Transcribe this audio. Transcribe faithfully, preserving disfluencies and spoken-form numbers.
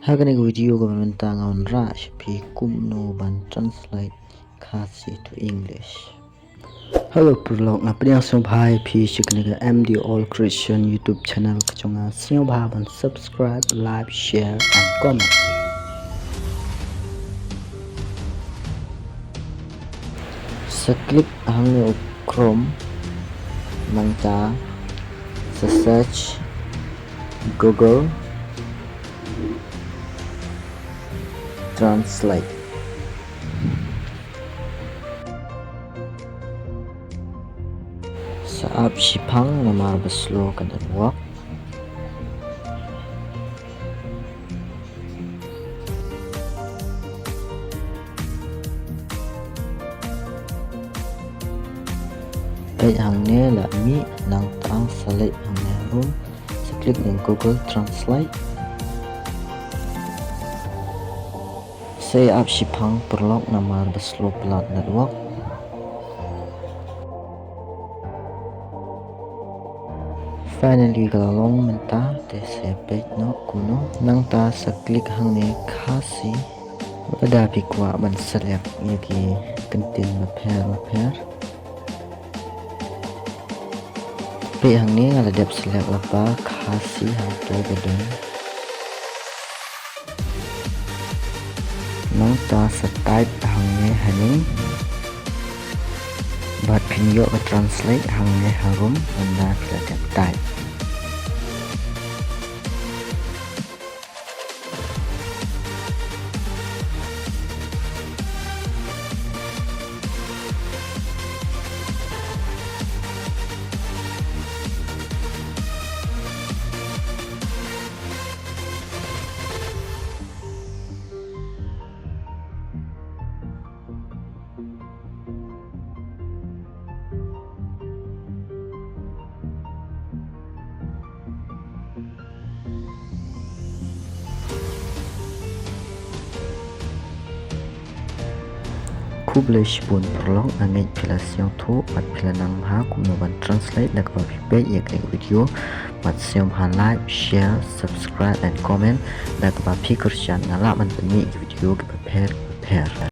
Ha kane ka video kaba mynta nga wanrah sha phi kumno ban translate Khasi to English. Hello paralok, nga pdiang sngewbha ïa phi sha kane ka M D All Creation YouTube channel ka jong nga. Sngewbha ban subscribe, like, share and comment. Sa click hangne u Chrome, nangta sa search Google Translate. Sa ap shiphang namar ba slow ka network. Peit hangne la mih, nangta sa leit hangne harum, sa click na Google Translate. Sa ap shiphang paralok namar ba slow palat network. Finally ka la long mynta, te sa peit noh kumno. Nangta sa click hangne Khasi. Lada phi kwah ban select ïa ki kyntien bapher bapher. Peit hangne nga la dep select lypa Khasi hangto ba don. Nangta sa type hangne haneng. Bad phin ïoh ka translate hangne harum ynda phi la dep type. Khublei shibun paralok, nga ngeit phi la sngewthuh bad phi la nang bha kumno ban translate da kaba phi peit ïa kane ka video. Bad sngewbha like, share, subscribe and comment da kaba phi kyrshan nga lah ban pynmih ki video kiba pher bapher.